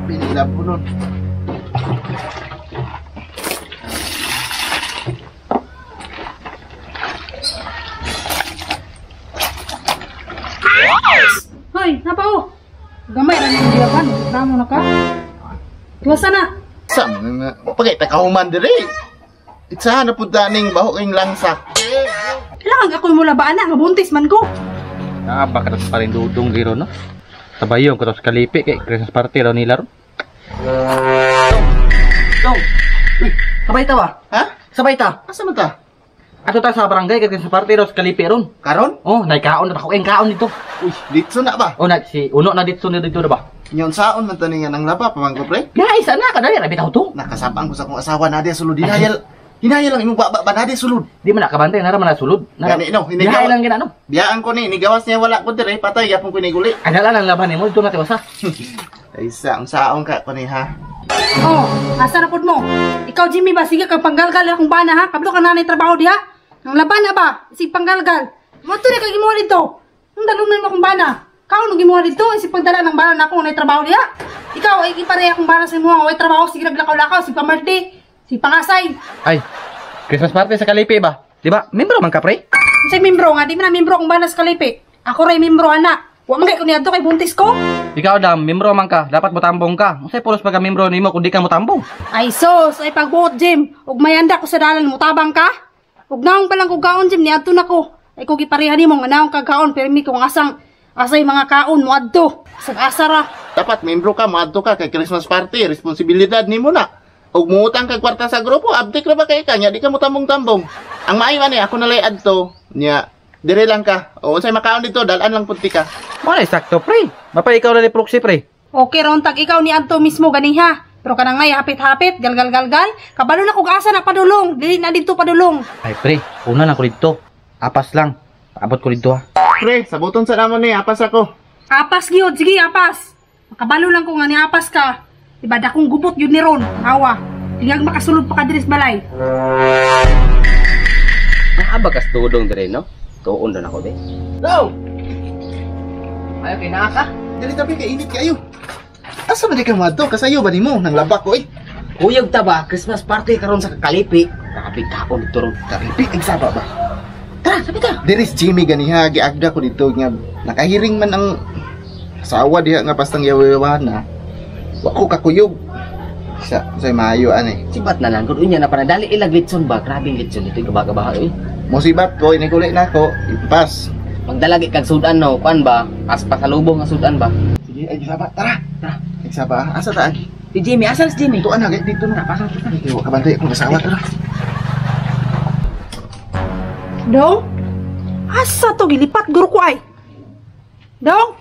Pinilab ko nun. Hoy, napa oh. Gamay ra nang gilaban, ramo na ka. Tuwasa na. Sam na pagay ta kahuman diri. Itsahan na pud ning baho king langsa. Kailangan ako mo labaan na, nga buntis man ko. Ah, baka pa rin dudong giro no. Sabayon ko sa Kalipi kay Christmas party raw nila ron. Dong. Uy, sabay ta ba? Ha? Sabay ta. Asa man ta? Ato ta sa barangay kay Christmas party raw sa Kalipi ron. Karon? Oh, naikaon na ako kay kaon dito. Uy, ditso na ba? Oh, na si uno na dito na dito na ba? Nyon saon man taningan ang laba pamangko pre? Ya, isa na kadali ra bitaw to. Nakasabang ko sa akong asawa na sulod hinayal. Hinayal lang imong baba ba na sulod. Di man nakabantay nara man na sulod. Nara. Gani no, Hinay lang gina no. Biyaan ko ni, nigawas niya wala ko dire, patay gyapon ko ni guli. Adala lang laban nimo dito na tiwasa. Ay sa ang saon ka ko ni ha. Oh, asa na pud mo? Ikaw Jimmy ba sige kang panggalgal akong bana ha? Kablo ka na trabaho diha. Ang laban na ba? Isig panggalgal. Mo to kay gimuha dito. Ang dalunan mo akong bana. Kaon og gimuha dito isig pagdala ng bana nako na trabaho diha. Ikaw ay gipareha akong bana sa imuha way trabaho sige naglakaw-lakaw sige pamarti, sige pangasay. Ay, Christmas party sa Kalipi ba? Di ba? Membro man ka pre? Unsay membro nga di man na membro akong bana sa Kalipi. Ako ray membro ana. Wa man kay ko niadto kay buntis ko. Ikaw dam, membro man ka, dapat motambong ka. Unsay pulos pagka membro nimo kun di ka motambong? Ay sos, ay pagbuot Jim. Ug mayanda ko sa dalan motabang ka. Ug naong pa lang ko gaon Jim niadto nako. Ay ko gipareha nimo nga naong kagaon pero mi kung asang asay mga kaon moadto. Sag asa ra. Dapat membro ka, moadto ka kay Christmas party, responsibilidad nimo na. Ug muutang kag kwarta sa grupo, abdik ra ba kay ka nya di ka motambong-tambong. Ang maayo ani ako nalay adto nya dire lang ka. O unsay makaon dito, dalan lang pud ti ka. Wala sakto pre. Mapay ikaw na ni proxy pre. Okay ron tag ikaw ni adto mismo ganiha. Pero kanang may hapit-hapit, galgal-galgal, kabalo na kog asa na padulong, dili na didto padulong. Ay pre, una na ko dito. Apas lang. Paabot ko dito ha. Pre, sabuton sa namo ni, apas ako. Apas gyud, sige apas. Makabalo lang ko nga ni apas ka. Diba dakong gubot yun ni ron. Awa. Tingag makasulod pa ka diri sa balay. Naabagas dudong dire no? Tuon na ako be. Go. Ayo kay naa ka. Dili tabi kay init kayo. Asa man di ka moadto kasayo ba nimo nang laba ko eh. Kuyog ta ba Christmas party karon sa Kalipi. Grabe kaon dito ron. Kalipi ay saba ba? Tara, sabi ta. Diri si Jimmy ganiha giagda ko dito nga nakahiring man ang asawa diha nga pastang yawayawan na. Wa ko kakuyog. Sa say maayo ani. Sibat na lang kun unya na panadali ilag litson ba? Grabe litson dito gabaga-baha eh. Musibat ko inikuli nako, ipas. Magdalagi kag sudan no, kuan ba? As pasalubong nga sudan ba? Sige, ay saba, tara. Tara. Ay saba, asa ta agi? Si Jimmy, asa si Jimmy? Tuan na dito na. Pasok ta. Ay, wa kabantay akong asawa tara. Dong? Asa to gilipat guro ko ay. Dong?